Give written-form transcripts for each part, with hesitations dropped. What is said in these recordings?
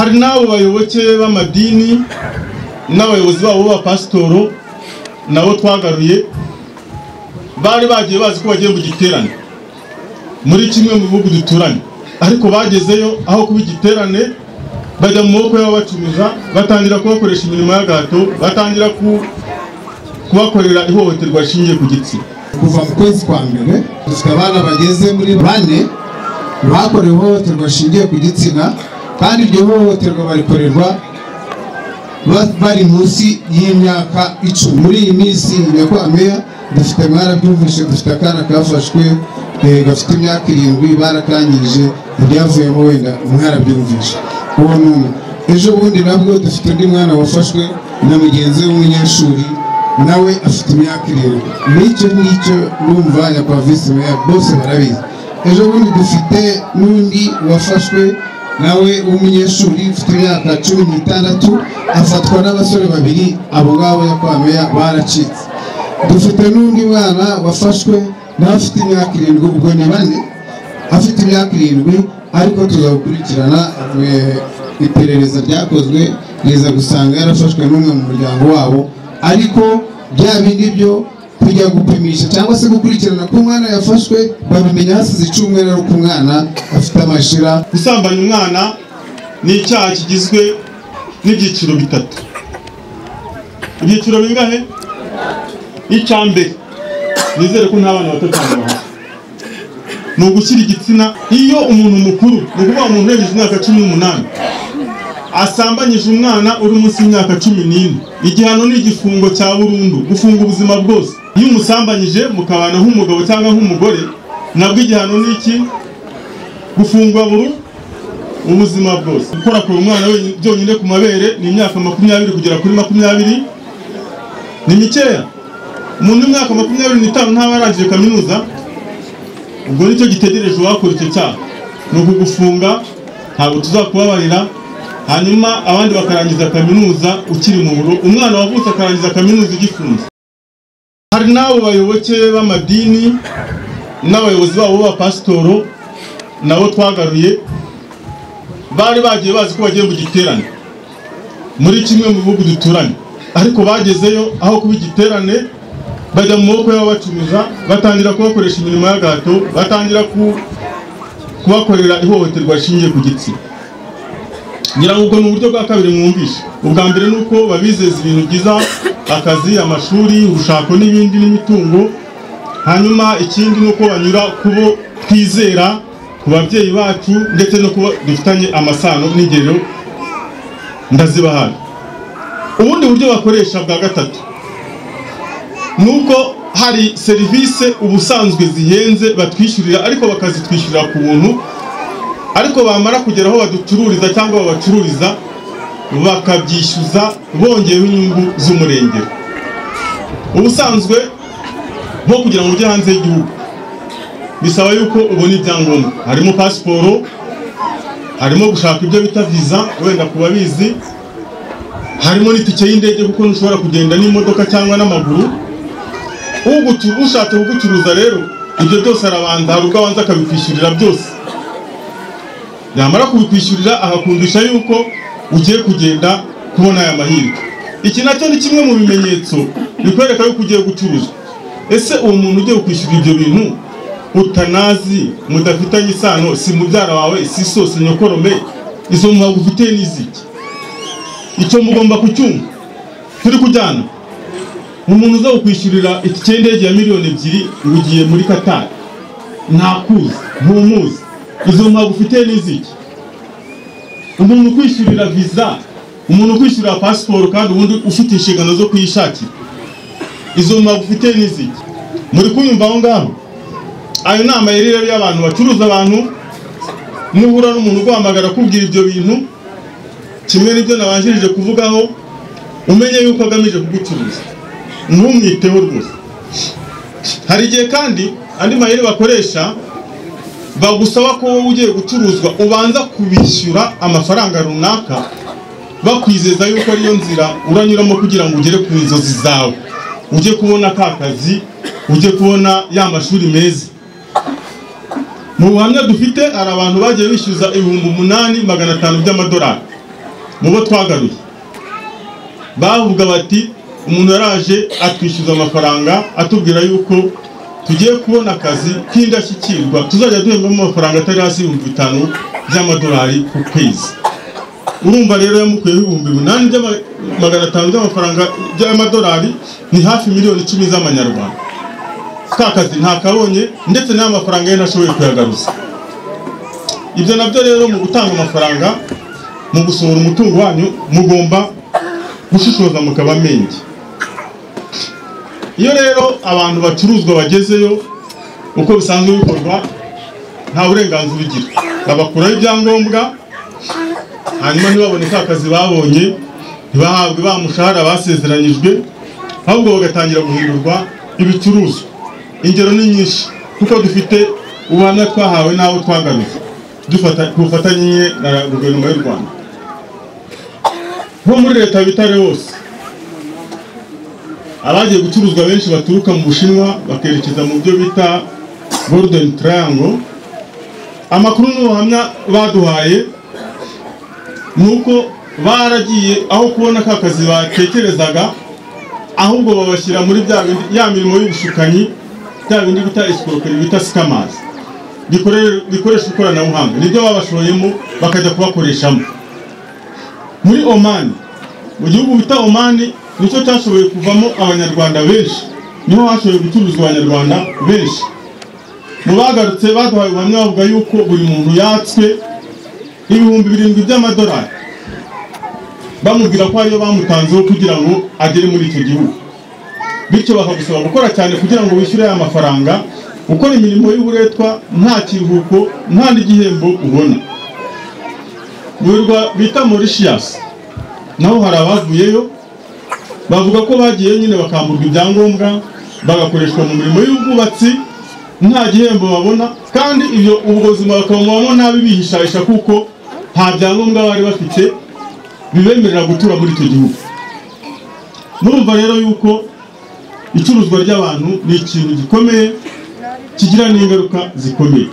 Hari n'abo bayoboke b'amadini n'abayobozi babo b'abapasitoro nabo twagaruye, bari bagiye bazi ko bagiye mu giterane muri kimwe mu bihugu duturanye, ariko bagezeyo aho kuba igiterane bajya mu maboko y'ababacuruza, batangira kubakoresha imirimo y'agahato, batangira kubakorera ihohoterwa rishingiye ku gitsina. Kuva mu kwezi kwa mbere dufite abana bageze muri 4 bakorewe ihohoterwa rishingiye ku gitsina, kandi iryo hohoterwa barikorerwa bari munsi y'imyaka 10. Muri iyi minsi nyakubahwa meya dufite, mwarabyumvise, dufite akana kafashwe gafite imyaka 7 barakangije, ibyavuyemo wenda mwarabyumvise. Uwo ni umwe. Ejo bundi nabwo dufite undi mwana wafashwe na mugenzi we w'umunyeshuri, nawe afite imyaka 7. N'icyo ngicyo numva nyakubahwa visi meya bose barabizi. Ejo bundi dufite n'undi wafashwe nawe w'umunyeshuri ufite imyaka 16, afatwa n'abasore 2, abo ngabo nyakubahwa meya baracitse. Dufite n'undi mwana wafashwe nawe afite imyaka 7, ubwo ni 4, afite imyaka 7, ariko tuzakurikirana iperereza ryakozwe riza gusanga yarafashwe n'umwe mu muryango wabo. Ariko bya bindi byo kujya gupimisha cyangwa se gukurikirana ko umwana yafashwe babimenya hasize icyumweru ari uko umwana afite amashira. Gusambanya umwana ni icyaha kigizwe n'ibyiciro 3. Ibyiciro bingahe? Icya mbere, nizere ko nta bana bato cyane bahari, ni ugushyira igitsina. Iyo umuntu mukuru, ni ukuvuga umuntu urengeje imyaka 18 asambanyije umwana uri munsi y'imyaka 14, igihano ni igifungo cya burundu, gufunga ubuzima bwose. Iyo umusambanyije mukabana nk'umugabo cyangwa nk'umugore, nabwo igihano ni iki? Gufungwa burundu ubuzima bwose. Gukora ku mwana byonyine ku mabere ni imyaka 20 kugera kuri 20, ni mikeya. Umuntu w'imyaka 25 ntaba arangije kaminuza, ubwo nicyo gitegereje uwakora icyo cyaha, ni ukugufunga, ntabwo tuzakubabarira. Hanyuma abandi bakarangiza kaminuza ukiri mu buro, umwana wavutse akarangiza kaminuza ugifunze. Hari n'abo bayoboke b'amadini n'abayobozi babo b'abapasitoro nabo twagaruye, bari bagiye bazi ko bagiye mu giterane muri kimwe mu bihugu duturanye, ariko bagezeyo aho kuba igiterane bajya mu maboko y'ababacuruza, batangira kubakoresha imirimo y'agahato, batangira kubakorera ihohoterwa rishingiye ku gitsina. Ngira ngo ubwo ni uburyo bwa kabiri mwumvishe. Ubwa mbere ni uko babizeza ibintu byiza, akazi, amashuri, urushako n'ibindi n'imitungo. Hanyuma ikindi ni uko banyura kubo twizera, ku babyeyi bacu, ndetse no kuba dufitanye amasano n'ingero ndazibahaye. Ubundi buryo bakoresha bwa gatatu ni uko hari serivisi ubusanzwe zihenze batwishyurira, ariko bakazitwishyurira ku buntu, ariko bamara kugera aho baducururiza cyangwa babacururiza bakabyishyuza bongeyeho inyungu z'umurengero. Ubusanzwe nko kugira ngo ujye hanze y'igihugu bisaba yuko ubona ibyangombwa, harimo pasiporo, harimo gushaka ibyo bita visa wenda ku babizi, harimo n'itike y'indege kuko ntushobora kugenda n'imodoka cyangwa n'amaguru. Ushatse kugucuruza rero ibyo byose arabanza, hari ubwo abanza akabikwishyurira byose, yamara kubikwishyurira akakundisha yuko ugiye kugenda kubona aya mahirwe. Iki nacyo ni kimwe mu bimenyetso bikwereka yuko ugiye gucuruzwa. Ese uwo muntu ugiye kwishyura ibyo bintu utanazi, mudafitanye isano, si mubyara wawe, si so, si nyokorome, izo mpamvu ufite n'iziki? Icyo mugomba kucyumva. Turi kujyana umuntu uza kwishyurira itike y'indege ya miliyoni 2 ngo ugiye muri Qatar, ntakuzi, ntumuzi, izo mpamvu ufite n'iziki? Umuntu ukwishyurira visa, umuntu ukwishyurira pasiporo kandi ubundi ufite inshingano zo kuyishakira, izo mpamvu ufite n'iziki? Muri kunyumva aho ngaho? Ayo ni amayeri rero y'abantu bacuruza abantu. Nuhura n'umuntu uguhamagara akubwira ibyo bintu kimwe n'ibyo nabanjirije kuvugaho, umenye yuko agamije kugucuruza, ntumwiteho rwose. Hari igihe kandi andi mayeri bakoresha, bagusaba ko wowe ugiye gucuruzwa ubanza kubishyura amafaranga runaka, bakwizeza yuko ariyo nzira uranyuramo kugira ngo ugere ku nzozi zawe, ujye kubona ka kazi, ujye kubona ya mashuri meza. Mu buhamya dufite hari abantu bagiye bishyuza 8500 by'amadolari. Mu bo twagaruye bavuga bati umuntu yaraje atwishyuza amafaranga atubwira yuko tugiye kubona akazi k'indashyikirwa tuzajya duhembamo amafaranga atari hasi 5000 by'amadolari ku kwezi. Urumva rero yamukuyeho 8500 by'amafaranga by'amadolari, ni hafi miliyoni 10 z'amanyarwanda. Ka kazi ntakabonye ndetse n'amafaranga ye ntashoboye kuyagaruza. Ibyo nabyo rero mu gutanga amafaranga, mu gusohora umutungo wanyu, mugomba gushishoza mukaba menge. Iyo rero abantu bacuruzwa bagezeyo uko bisanzwe bikorwa, nta burenganzira ugira, babakuraho ibyangombwa, hanyuma ntibabone ka kazi babonye, ntibahabwe ba mushahara basezeranyijwe, ahubwo bagatangira guhindurwa ibicuruzwa. Ingero ni nyinshi kuko dufite ubuhamya twahawe n'abo twagaruye ku bufatanye na guverinoma y'u Rwanda. Nko muri leta bitare hose abagiye gucuruzwa benshi baturuka mu Bushinwa bakerekeza mu byo bita Golden Triangle. Amakuru n'ubuhamya baduhaye nuko baragiye aho kubona ka kazi batekerezaga, ahubwo babashyira muri bya ya mirimo y'ubushukanyi, bya bindi bita escroquerie, bita scammers, bikoresha ikoranabuhanga, nibyo babashoyemo bakajya kubakoreshamo. Muri Oman, mu gihugu bita Oman, nicyo cyashoboye kuvamo abanyarwanda benshi, niho hashoboye gucuruzwa abanyarwanda benshi. Mu bagarutse baduhaye ubuhamya bavuga yuko buri muntu yatswe 7000 by'amadolari, bamubwira ko ariyo bamutanzeho kugira ngo agere muri icyo gihugu. Bityo bakagusaba gukora cyane kugira ngo wishyure aya mafaranga, ukora imirimo y'uburetwa nta kiruhuko nta n'igihembo ubona. Mu birwa bita Mauritius naho hari abavuyeyo bavuga ko bagiye nyine bakamburwa ibyangombwa, bagakoreshwa mu mirimo y'ubwubatsi nta gihembo babona, kandi ibyo ubuzima bakabubamo nabi bihishahisha kuko nta byangombwa bari bafite bibemerera gutura muri icyo gihugu. Murumva rero yuko icuruzwa ry'abantu ni ikintu gikomeye kigira n'ingaruka zikomeye.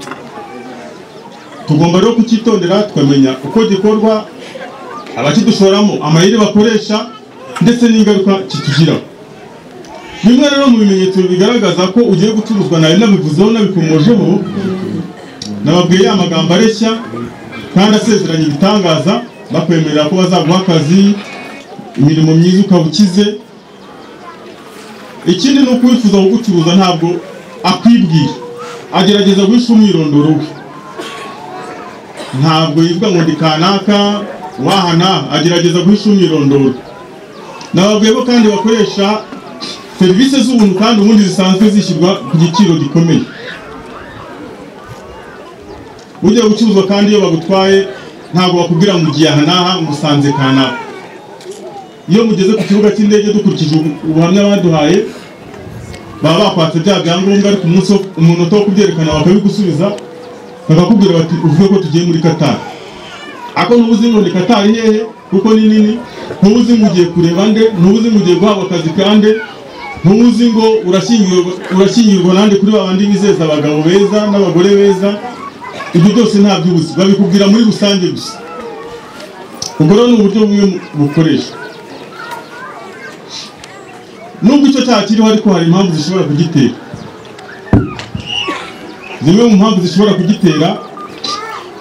Tugomba rero kucyitondera tukamenya uko gikorwa, abakidushoramo amayeri bakoresha, ndetse n'ingaruka kitugiraho. Bimwe rero mu bimenyetso bigaragaza ko ugiye gucuruzwa, nari nabivuzeho nabikomojeho, nababwiye ya magambo areshya kandi asezeranye ibitangaza, bakwemerera ko bazaguha akazi, imirimo myiza ukaba ukize. Ikindi ni uko uwifuza kugucuruza ntabwo akwibwira, agerageza guhisha umwirondoro we, ntabwo yivuga ngo ndi kanaka wahana, agerageza guhisha umwirondoro. Nababwiye ko kandi bakoresha serivisi z'ubuntu kandi ubundi zisanzwe zishyirwa ku giciro gikomeye. Ujya gucuruzwa kandi iyo bagutwaye ntabwo bakubwira ngo ugiye aha n'aha ngo usanze kanaka. Iyo mugeze ku kibuga cy'indege dukurikije ubuhamya baduhaye, baba bakwatse bya byangombwa, ariko umunsi umunota wo kubyerekana bakabigusubiza, bakakubwira bati uvuge ko tugiye muri Qatar. Ako ntubuzi ngo ni Qatar hehe kuko ni nini, ntubuzi ngo ugiye kureba nde, ntubuzi ngo ugiye guhabwa akazi kande, ntubuzi ngo urashyingirwa nande kuri babandi bizeza abagabo beza n'abagore beza. Ibyo byose ntabyo ubuzi, babikubwira muri rusange gusa. Ubwo rero ni uburyo bumwe bukoresha. Nubwo icyo cyaha kiriho ariko hari impamvu zishobora kugitera. Zimwe mu mpamvu zishobora kugitera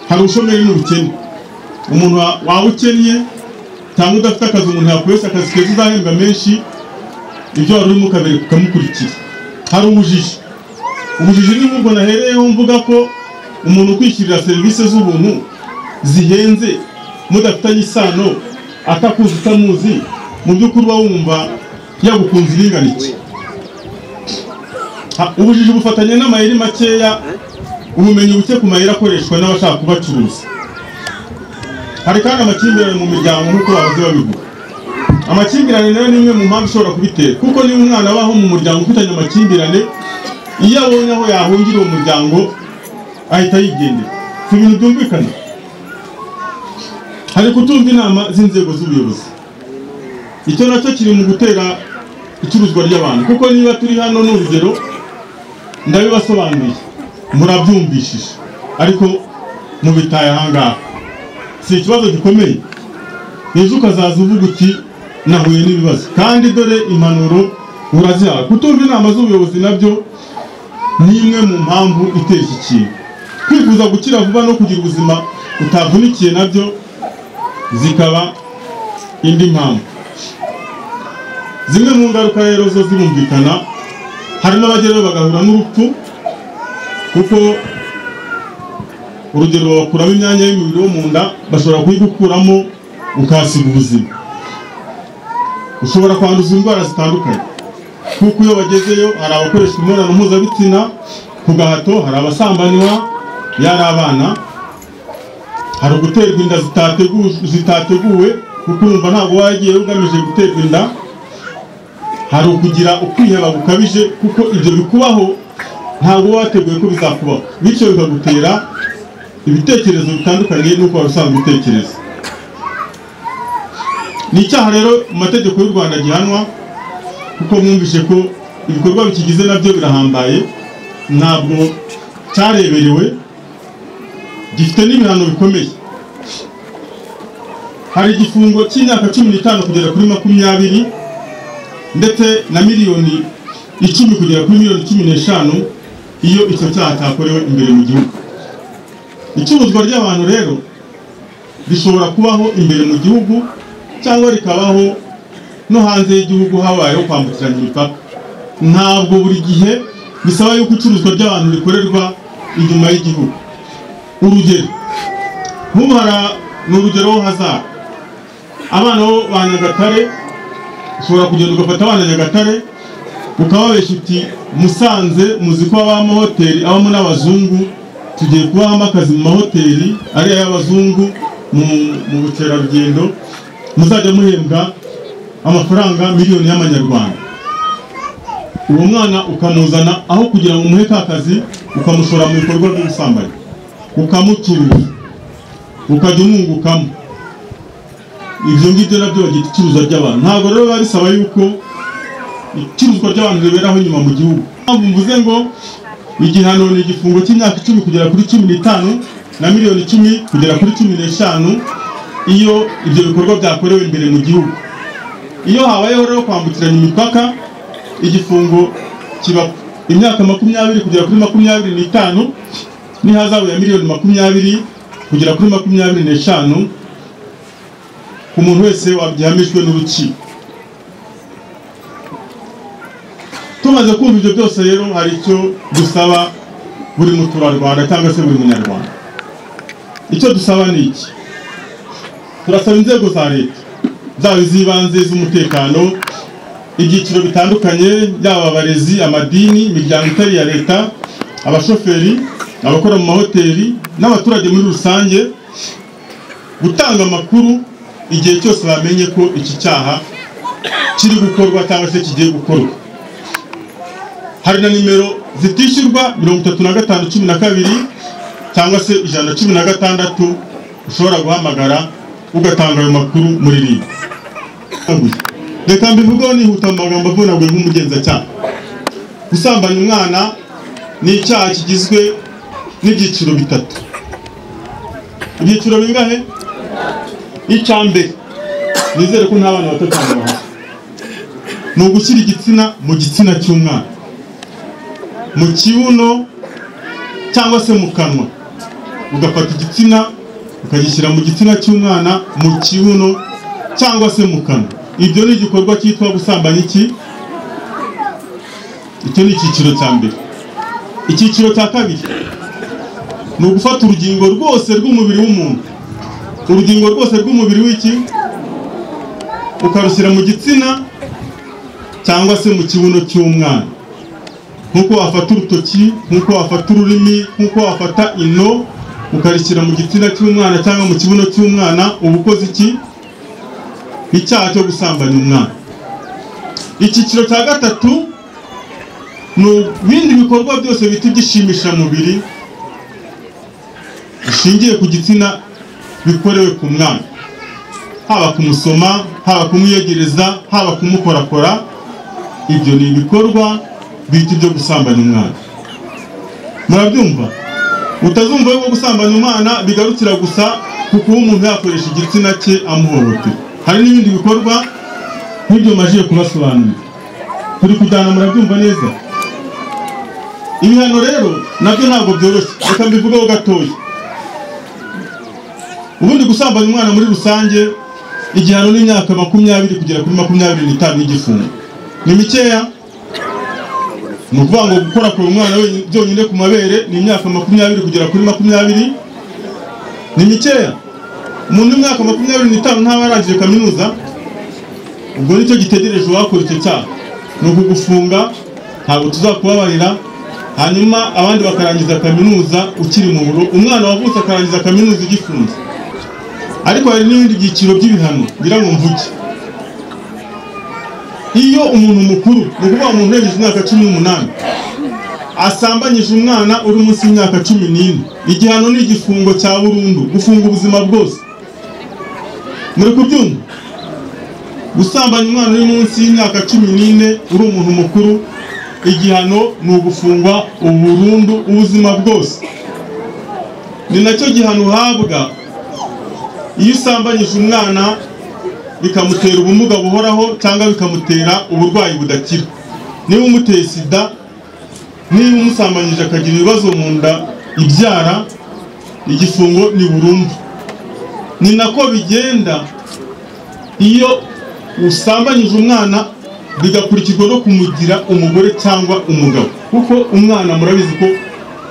hari ubushomeri n'ubukene. Umuntu waba ukennye cyangwa udafite akazi, umuntu yakoresha akazi keza uzahembwa menshi, ibyo wari urimo ukabereka ukamukurikira. Hari ubujiji. Ubujiji ni nk'ubwo nahereyeho mvuga ko umuntu ukwishyurira serivisi z'ubuntu zihenze mudafitanye isano, atakuzi utamuzi, mu by'ukuri uba wumva yagukunze ibingana iki. Ubujiji bufatanya n'amayeri makeya, ubumenyi buke ku mayeri akoreshwa n'abashaka kubacuruza. Hari kandi amakimbirane mu miryango nk'uko bahoze babivuga. Amakimbirane nayo ni imwe mu mpamvu ishobora kubitera, kuko niba umwana abaho mu muryango ufitanye amakimbirane, iyo abonye aho yahungira uwo muryango ahita yigendera. Si ibintu byumvikana. Hari kutumva inama z'inzego z'ubuyobozi. Icyo nacyo kiri mu gutera icuruzwa ry'abantu, kuko niba turi hano ni urugero ndabibasobanuriye murabyumvishije, ariko mubitaye ahangaha si ikibazo gikomeye. Ejo ukazaza uvuga uti nahuye n'ibibazo, kandi dore impanuro urazihawe. Kutumva inama z'ubuyobozi nabyo ni imwe mu mpamvu itera iki kintu. Kwifuza gukira vuba no kugira ubuzima utavunikiye nabyo zikaba indi mpamvu. Zimwe mu ngaruka rero zo zirumvikana, hari n'abagerayo bagahura n'urupfu, kuko urugero babakuramo imyanya y'umubiri wo mu nda, bashobora kuyigukuramo ukahasiga ubuzima. Ushobora kwanduza indwara zitandukanye, kuko iyo bagezeyo hari abakoresha imibonano mpuzabitsina ku gahato, hari abasambanywa yari abana, hari uguterwa inda zitateguwe, kuko urumva ntabwo wagiye ugamije guterwa inda. Hari ukugira ukwiheba gukabije, kuko ibyo bikubaho ntabwo wateguye ko bizakubaho, bityo bikagutera ibitekerezo bitandukanye n'uko wari usanzwe utekereza. Ni icyaha rero mu mategeko y'u Rwanda gihanwa, kuko mwumvise ko ibikorwa bikigize nabyo birahambaye, ntabwo cyareberewe, gifite n'ibihano bikomeye. Hari igifungo cy'imyaka 15 kugera kuri 20, ndetse na miliyoni 10 kugera kuri miliyoni 15 iyo icyo cyaha cyakorewe imbere mu gihugu. Icuruzwa ry'abantu rero rishobora kubaho imbere mu gihugu cyangwa rikabaho no hanze y'igihugu habayeho kwambukiranya imipaka. Ntabwo buri gihe bisaba yuko icuruzwa ry'abantu rikorerwa inyuma y'igihugu. Urugero nk'ubu ni urugero hazara abana bo ba Nyagatare, ushobora kugenda ugafata abana Nyagatare ukababeshya uti Musanze muzi ko abamo amahoteli abamo n'abazungu, tugiye kubahamo akazi mu mahoteli ariya y'abazungu mu bukerarugendo, muzajya muhembwa amafaranga miliyoni y'amanyarwanda. Uwo mwana ukamuzana aho kugira ngo umuhe ka kazi, ukamushora mu bikorwa by'ubusambanyi, ukamucuruza, ukajya umwungukamo. Ibyo ngibyo nabyo bagita icuruzwa ry'abantu. Ntabwo rero biba bisaba yuko icuruzwa ry'abantu riberaho inyuma mu gihugu. Mpamvu mvuze ngo igihano ni igifungo cy'imyaka 10 kugera kuri 15 na miliyoni 10 kugera kuri 15 iyo ibyo bikorwa byakorewe imbere mu gihugu. Iyo habayeho rero kwambukiranya imipaka, igifungo kiba imyaka 20 kugera kuri 25 n'ihazabu ya miliyoni 20 kugera kuri 25 ku muntu wese wabyihamijwe n'urukiko. Tumaze kumva ibyo byose rero, hari icyo dusaba buri muturarwanda cyangwa se buri munyarwanda. Icyo dusaba ni iki? Turasaba inzego za leta, zaba iz'ibanze, z'umutekano, ibyiciro bitandukanye, yaba abarezi, amadini, imiryango itari iya leta, abashoferi, abakora mu mahoteli n'abaturage muri rusange, gutanga amakuru igihe cyose bamenye ko iki cyaha kiri gukorwa cyangwa se kigiye gukorwa. Hari na nimero zitishyurwa 35 12 cyangwa se 116 ushobora guhamagara ugatanga ayo makuru muri RIB. Reka mbivugeho nihuta mu magambo avunaguye nk'umugenzacyaha. Gusambanya umwana ni icyaha kigizwe n'ibyiciro bitatu. Ibyiciro bingahe? Icya mbere, nizere ko nta bana bato cyane bahari, ni ugushyira igitsina mu gitsina cy'umwana, mu kibuno cyangwa se mu kanwa. Ugafata igitsina ukagishyira mu gitsina cy'umwana, mu kibuno cyangwa se mu kanwa. Ibyo ni igikorwa cyitwa gusambanya iki. Icyo ni icyiciro cya mbere. Icyiciro cya kabiri ni ugufata urugingo rwose rw'umubiri w'umuntu, urugingo rwose rw'umubiri w'iki, ukarushyira mu gitsina cyangwa se mu kibuno cy'umwana. Nkuko wafata urutoki, nkuko wafata ururimi, nkuko wafata ino, ukarishyira mu gitsina cy'umwana cyangwa mu kibuno cy'umwana, uba ukoze iki? Icyaha cyo gusambanya umwana. Icyiciro cya gatatu ni ibindi bikorwa byose bita ibyishimishamubiri bishingiye ku gitsina bikorewe ku mwana, haba kumusoma, haba kumwiyegereza, haba kumukorakora. Ibyo ni ibikorwa bita ibyo gusambanya umwana. Murabyumva? Utazumva yuko gusambanya umwana bigarukira gusa ku kuba umuntu yakoresha igitsina cye amuhohotera. Hari n'ibindi bikorwa nk'ibyo majiye kubasobanurira. Turi kujyana, murabyumva neza. Ibihano rero nabyo ntabwo byoroshye, reka mbivugeho gatoya. Ubundi gusambanya umwana muri rusange igihano ni imyaka 20 kugera kuri 25 y'igifungo. Ni mikeya. Ni ukuvuga ngo gukora ku mwana byonyine ku mabere ni imyaka 20 kugera kuri 20. Ni mikeya. Umuntu w'imyaka 25 ntaba arangije kaminuza, ubwo nicyo gitegereje uwakora icyo cyaha. Ni ukugufunga, ntabwo tuzakubabarira. Hanyuma abandi bakarangiza kaminuza ukiri mu buro, umwana wavutse akarangiza kaminuza igifunze. Ariko hari n'ibindi byiciro by'ibihano ngira ngo mvuge. Iyo umuntu mukuru, ni ukuvuga umuntu urengeje imyaka 18, asambanyije umwana uri munsi y'imyaka 14, igihano ni igifungo cya burundu, gufunga ubuzima bwose. Muri kubyumva? Gusambanya umwana uri munsi y'imyaka 14 uri umuntu mukuru, igihano ni ugufungwa burundu ubuzima bwose. Ni nacyo gihano uhabwa iyo usambanyije umwana bikamutera ubumuga buhoraho cyangwa bikamutera uburwayi budakira. Niba umuteye sida, niba umusambanyije akagira ibibazo mu nda ibyara, igifungo ni burundu. Ni nako bigenda iyo usambanyije umwana bigakurikirwa no kumugira umugore cyangwa umugabo, kuko umwana murabizi ko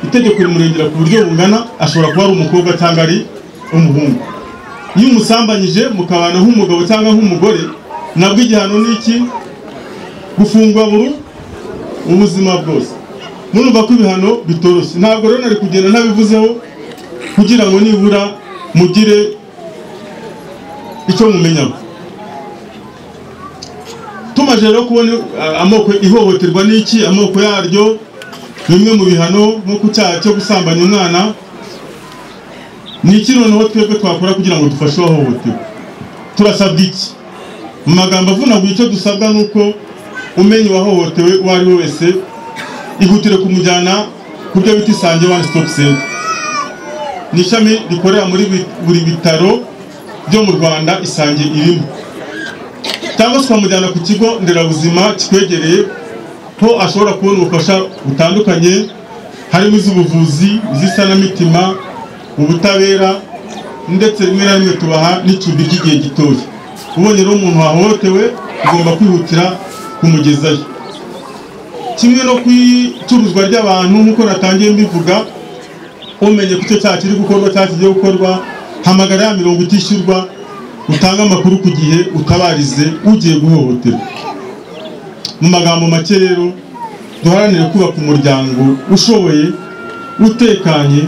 itegeko rimurengera ku buryo bungana, ashobora kuba ari umukobwa cyangwa ari umuhungu. Iyo umusambanyije mukabana nk'umugabo cyangwa nk'umugore, nabwo igihano ni iki? Gufungwa burundu ubuzima bwose. Murumva ko ibihano bitoroshye. Ntabwo rero nari kugenda ntabivuzeho kugira ngo nibura mugire icyo mumenyaho. Tumaze rero kubona amoko ihohoterwa n'iki, amoko yaryo, bimwe mu bihano nko ku cyaha cyo gusambanya umwana, ni iki noneho twebwe twakora kugira ngo dufashe uwahohotewe? Turasabwa iki? Mu magambo avunaguye icyo dusabwa ni uko umenye uwahohotewe uwo ari we wese, ihutire kumujyana ku byo bita Isange One Stop Center. Ni ishami rikorera muri buri bitaro byo mu Rwanda, Isange irimo. Cyangwa se ukamujyana ku kigo nderabuzima kikwegereye, ho ashobora kubona ubufasha butandukanye, harimo iz'ubuvuzi, iz'isanamitima, ubutabera, ndetse rimwe na rimwe tubaha n'icumbi ry'igihe gitoya. Ubonye rero umuntu wahohotewe ugomba kwihutira kumugezayo. Kimwe no ku icuruzwa ry'abantu nk'uko natangiye mbivuga, umenye ko icyo cyaha kiri gukorwa cyangwa kigiye gukorwa, hamagara ya mirongo itishyurwa, utange amakuru ku gihe, utabarize ugiye guhohoterwa. Mu magambo make rero, duharanire kubaka umuryango ushoboye, utekanye,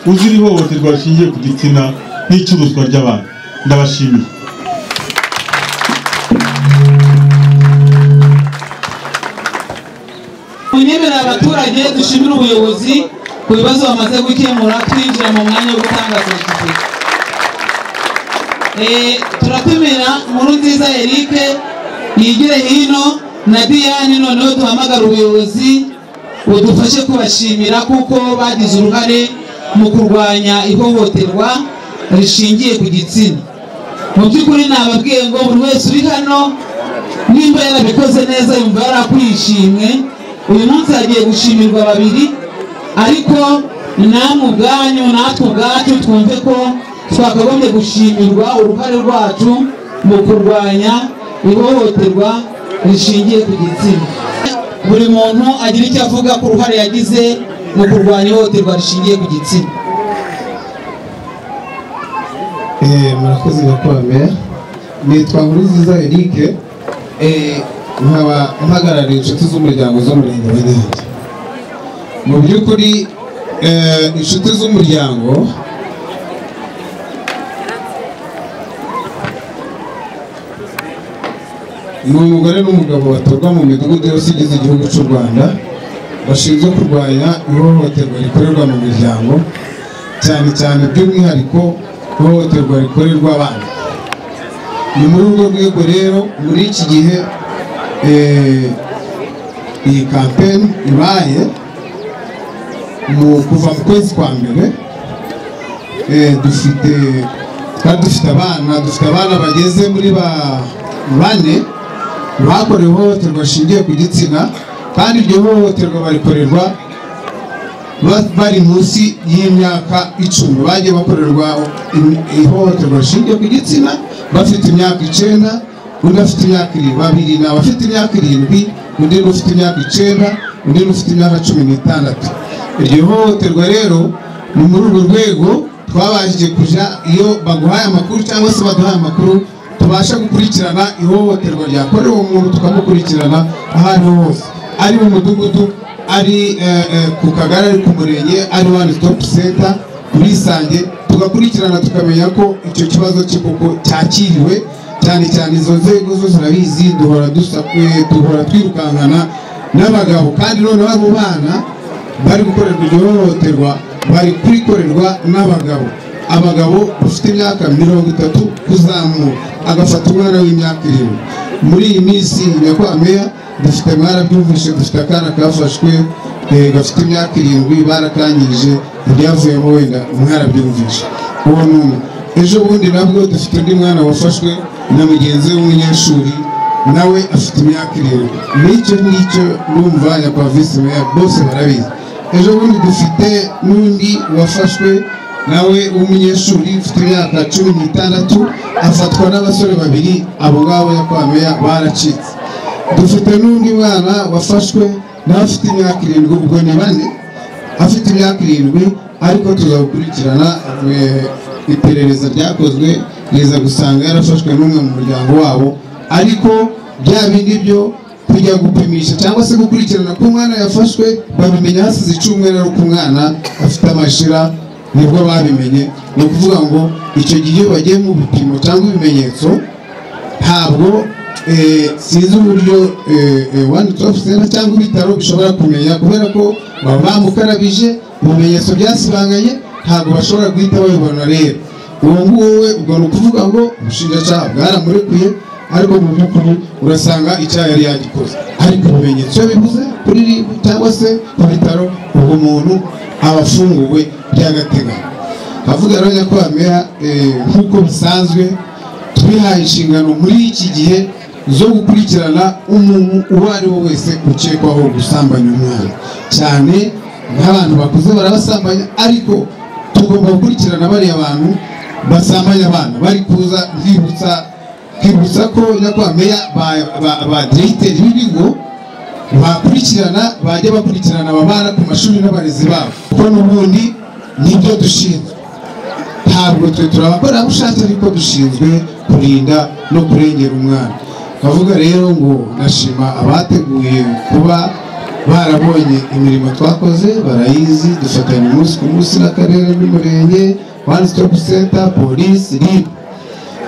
uzira ihohoterwa rishingiye ku gitsina n'icuruzwa ry'abantu. Ndabashimiye. Munyemerera abaturage dushimire ubuyobozi ku bibazo bamaze gukemura, twinjira mu mwanya wo gutanga serivisi. Turatumira Nkurunziza Eric yigire hino na Diane, noneho duhamagara ubuyobozi budufashe kubashimira kuko bagize uruhare mu kurwanya ihohoterwa rishingiye ku gitsina. Mu by'ukuri nababwiye ngo buri wese uri hano nimba yarabikoze neza yumva yarakwiye ishimwe. Uyu munsi hagiye gushimirwa babiri, ariko namwe ubwanyu natwe ubwacu twumve ko twakagombye gushimirwa uruhare rwacu mu kurwanya ihohoterwa rishingiye ku gitsina. Buri muntu agira icyo avuga ku ruhare yagize mu kurwanya ihohoterwa rishingiye ku gitsina. Murakoze nyakubahwa meya. Nitwa Nkurunziza Eric, nkaba mpagarariye inshuti z'umuryango z'umurenge wa Nyange. Mu by'ukuri inshuti z'umuryango ni umugore n'umugabo batorwa mu midugudu yose igize igihugu cy'u Rwanda, bashinzwe kurwanya ihohoterwa rikorerwa mu miryango, cyane cyane by'umwihariko ihohoterwa rikorerwa abana. Ni muri urwo rwego rero muri iki gihe iyi campaign ibaye mu kuva mu kwezi kwa mbere, dufite Kandi dufite abana bageze muri bane bakorewe ihohoterwa rishingiye ku gitsina, kandi iryo hohoterwa barikorerwa bari munsi y'imyaka 10. Bagiye bakorerwa ihohoterwa rishingiye ku gitsina bafite imyaka 9, undi afite imyaka 7, babiri ni abafite imyaka 7, undi ufite imyaka 9, undi ufite imyaka 16. Iryo hohoterwa rero ni muri urwo rwego twabashije kuja, iyo baguhaye amakuru cyangwa se baduhaye amakuru, tubasha gukurikirana ihohoterwa ryakorewe umuntu, tukamukurikirana aho ari hose, ari mu mudugudu, ari ku kagari, ari ku murenge, ari one stop center, kuri Isange, tugakurikirana tukamenya ko icyo kibazo cye koko cyakiriwe. Cyane cyane izo nzego zo zirabizi, duhora duhora twirukankana n'abagabo, kandi noneho abo bana bari gukorerwa iryo hohoterwa bari kurikorerwa n'abagabo. Abagabo bafite imyaka 30 kuzamura, agafata umwana w'imyaka 7. Muri iyi minsi nyakubahwa meya, dufite, mwarabyumvise, dufite akana kafashwe gafite imyaka 7, barakangije, ibyavuyemo wenda mwarabyumvise. Uwo ni umwe. Ejo bundi nabwo dufite undi mwana wafashwe na mugenzi we w'umunyeshuri, nawe afite imyaka 7. N'icyo ngicyo numva nyakubahwa visi meya bose barabizi. Ejo bundi dufite n'undi wafashwe nawe w'umunyeshuri ufite imyaka 16, afatwa n'abasore babiri, abo ngabo nyakubahwa meya baracitse. Dufite n'undi mwana wafashwe nawe afite imyaka 7, ubwo ni bane, afite imyaka 7, ariko tuzagukurikirana. Iperereza ryakozwe riza gusanga yarafashwe n'umwe mu muryango wabo, ariko bya bindi byo kujya gupimisha cyangwa se gukurikirana ko umwana yafashwe babimenya hasize icyumweru ari uko umwana afite amashira, nibwo babimenye. Ni ukuvuga ngo icyo gihe iyo bagiye mu bipimo cyangwa ibimenyetso, ntabwo sinzi uburyo one stop center cyangwa ibitaro bishobora kumenya, kubera ko baba bamukarabije, ibimenyetso byasibanganye, ntabwo bashobora guhita babibona. Rero uwo nguwo we, ubwo ni ukuvuga ngo ubushinjacyaha bwaramurekuye, ariko mu by'ukuri urasanga icyaha yari yagikoze, ariko ibimenyetso iyo bibuze kuri RIB cyangwa se ku bitaro, ubwo umuntu aba afunguwe by'agateganyo. Avuga rero nyakubahwa meya, nk'uko bisanzwe twihaye inshingano muri iki gihe zo gukurikirana umuntu uwo ari we wese ukekwaho gusambanya umwana, cyane nk'abantu bakuze barabasambanya, ariko tugomba gukurikirana bariya bantu basambanya abana. Bari kuza nkibutsa ko nyakubahwa meya ba diregiteri b'ibigo bakurikirana, bajya bakurikirana aba bana ku mashuri n'abarezi babo, kuko n'ubundi nibyo dushinzwe. Ntabwo twe turabakorerabushake, ariko dushinzwe kurinda no kurengera umwana. Kavuga rero ngo ndashima abateguye kuba barabonye imirimo twakoze, barayizi, dufatanya umunsi ku munsi n'akarere n'umurenge, one stop center, polisi, RIB.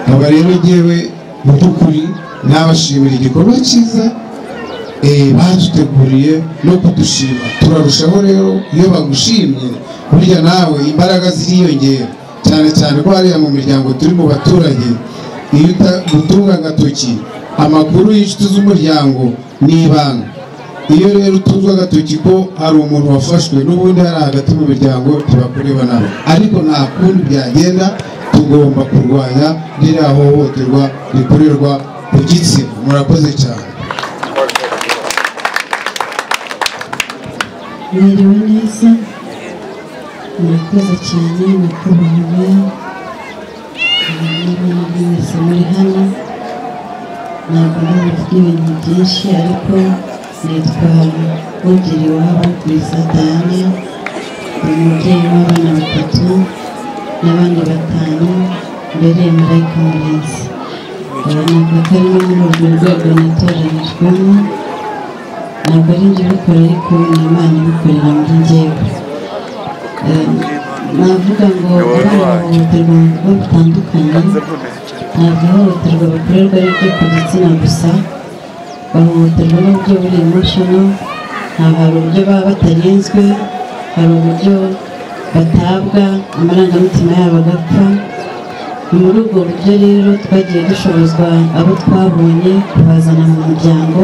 Aba rero ngewe mu by'ukuri nabashimira igikorwa cyiza baduteguriye no kudushima. Turarushaho rero iyo bagushimye, burya nawe imbaraga ziriyongera, cyane cyane ko hariya mu miryango turi mu baturage, iyo utagutunga agatoki amakuru y'inshuti z'umuryango ni ibanga. Iyo rero utunzwe agatoki ko hari umuntu wafashwe, n'ubundi hari hagati mu miryango ntibakureba nabo, ariko nta kundi byagenda, tugomba kurwanya ririya hohoterwa rikorerwa ku gitsina. Murakoze cyane. Mwiriwe neza, murakoze cyane nyakubahwa meya n'abandi mwese muri hano. Ntabwo ndavuga ibintu byinshi, ariko nitwa Ugiriwabo Gwiza Diana, ni umubyeyi w'abana 3 n'abandi 5 mbereye marayika murinzi. Navuga ko ari no muri urwo rwego natoranijwemo, ntabwo ari njye ubikora, ariko ni Imana ibikorera muri njyewe. Navuga ngo abana bahohoterwa mu buryo butandukanye, ntabwo ihohoterwa bakorerwa ari iryo ku gitsina gusa, bahohoterwa n'uburyo buri emotional, hari uburyo baba batarinzwe, hari uburyo batabwa, amarangamutima yabo agapfa. Ni muri ubwo buryo rero twagiye dushobozwa abo twabonye kubazana mu muryango.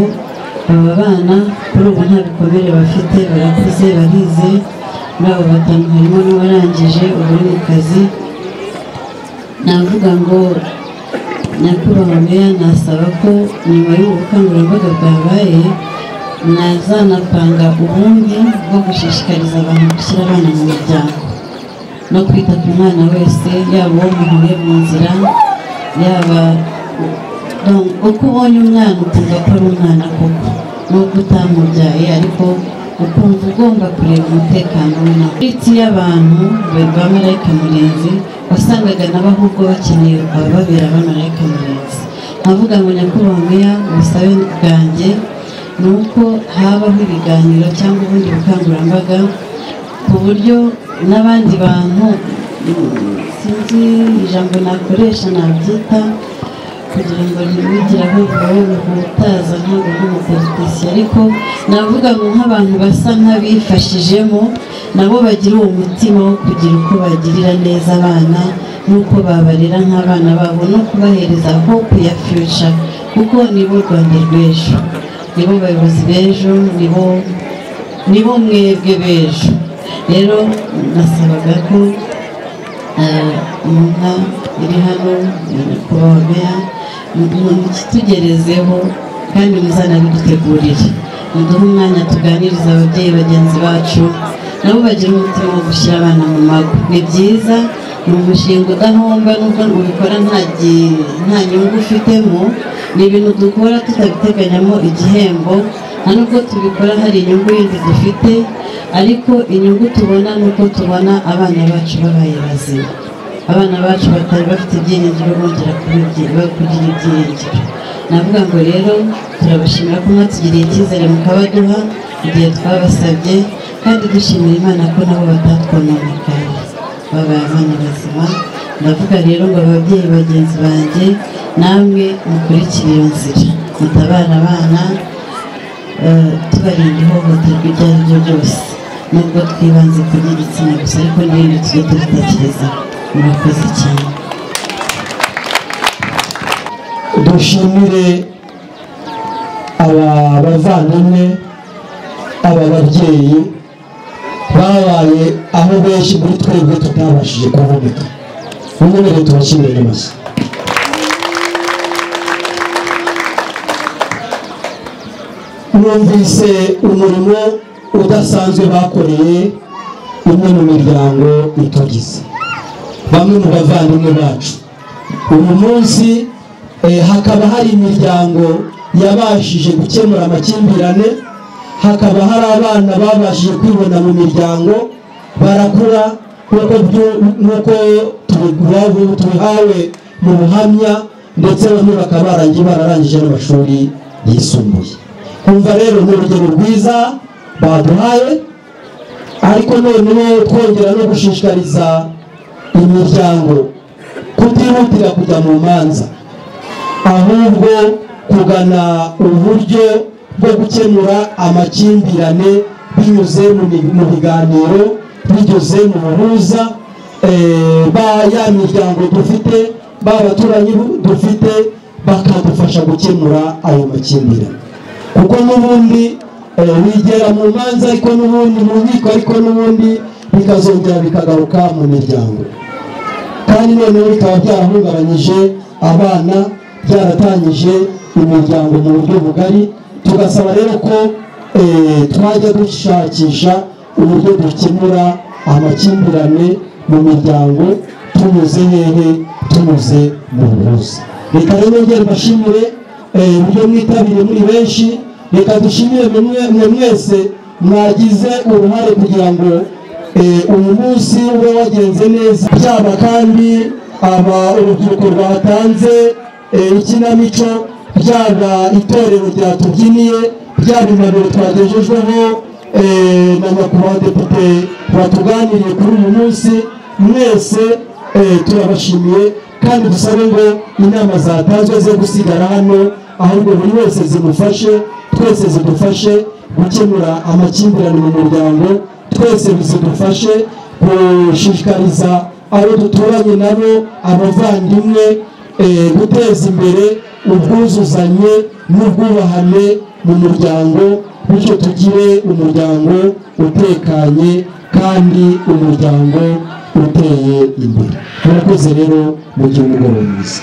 Aba bana kuri ubu nta bikomere bafite, barakuze, barize. Muri abo 5 harimo n'uwarangije ubu uri mu kazi. Navuga ngo nyakubahwa meya, nasaba ko nyuma y'ubu bukangurambaga bwabaye mwazanapanga ubundi bwo gushishikariza abantu gushyira abana mu miryango no kwita ku mwana wese, yaba uwo muhuye mu nzira, yaba uko ubonye umwana ukumva ko ari umwana koko nubwo utamubyaye, ariko ukumva ugomba kureba umutekano we. Nawe uretse y'abantu ba Marayika Murinzi wasangaga nabo ahubwo bakeneye abababera ba Marayika Murinzi. Nkavuga ngo nyakubahwa meya, ubusabe bwanjye ni uko habaho ibiganiro cyangwa ubundi bukangurambaga ku buryo n'abandi bantu, sinzi ijambo nakoresha nabyita kugira ngo ntibigire aho bihutaza, ntabwo ndi umupolitisiye, ariko navuga ngo nk'abantu basa nk'abifashijemo nabo bagira uwo mutima wo kugira uko bagirira neza abana n'uko babarera nk'abana babo no kubahereza hope ya future, kuko nibo Rwanda rw'ejo, nibo bayobozi b'ejo, nibo mwebwe b'ejo. Rero nasabaga ko mu nka iri hano nyakubahwa meya mukitugerezeho kandi muzanabidutegurire, muduhe umwanya tuganiriza ababyeyi bagenzi bacu nabo bagira umutima wo gushyira abana mu mago. Ni byiza, ni umushinga udahomba nubwo ubikora nta nyungu ufitemo, ni ibintu dukora tutabiteganyamo igihembo, nta nubwo tubikora hari inyungu yindi dufite, ariko inyungu tubona ni uko tubona abana bacu babaye bazima, abana bacu batari bafite ibyiringiro bongera kugira ibyiringiro. Navuga ngo rero turabashimira ko mwatugiriye icyizere mukabaduha igihe twabasabye, kandi dushimira Imana ko nabo batatwononekaye babaye abana bazima. Ndavuga rero ngo ababyeyi bagenzi banjye namwe mukurikire iyo nzira, mutabara abana, tubarinda ihohoterwa iryo ari ryo ryose, nubwo twibanze ku ry'igitsina gusa, ariko n'ibindi tujye tubitekerezaho. Murakoze cyane. Dushimire aba bavandimwe, aba babyeyi babaye aho benshi muri twebwe tutabashije kuboneka. Munyemerere tubashimire n'amashyi. Numvise umurimo udasanzwe bakoreye umwe mu miryango itugize, bamwe mu bavandimwe bacu. Uyu munsi hakaba hari imiryango yabashije gukemura amakimbirane, hakaba hari abana babashije kwibona mu miryango barakura nk'uko tubihawe mu buhamya, ndetse bamwe bakaba bararangije n'amashuri yisumbuye. Kumva rero ni urugero rwiza baduhaye, ariko noneho twongera no gushishikariza imiryango kutihutira kujya mu manza, ahubwo kugana uburyo bwo gukemura amakimbirane binyuze mu biganiro, binyuze mu buhuza, ba ya miryango dufite, ba baturanyi dufite, bakadufasha gukemura ayo makimbirane. Kuko n'ubundi wigera mu manza, ariko n'ubundi mu nkiko, ariko n'ubundi bikazongera bikagaruka mu miryango, kandi noneho bikaba byarahungabanyije abana, byaratangije imiryango mu buryo bugari. Tugasaba rero ko twajya dushakisha uburyo dukemura amakimbirane mu miryango tunyuze hehe? Tunyuze mu buhuza. Reka rero nongere mbashimire uburyo mwitabiriye muri benshi. Reka dushimire mwe mwese mwagize uruhare kugira ngo uyu munsi ube wagenze neza, byaba kandi aba urubyiruko rwatanze ikinamico, byaba itorero ryatubyiniye, byaba impanuro twagejejweho na nyakubahwa depite watuganiriye kuri uyu munsi. Mwese turabashimiye, kandi dusabe ngo inama zatanzwe ze gusigara hano, ahubwo buri wese zimufashe, twese zidufashe gukemura amakimbirane mu muryango, twese zidufashe gushishikariza abo duturanye nabo, abavandimwe, guteza imbere ubwuzuzanye n'ubwubahane mu muryango, bityo tugire umuryango utekanye kandi umuryango uteye imbere. Murakoze rero, mugire umugoroba mwiza.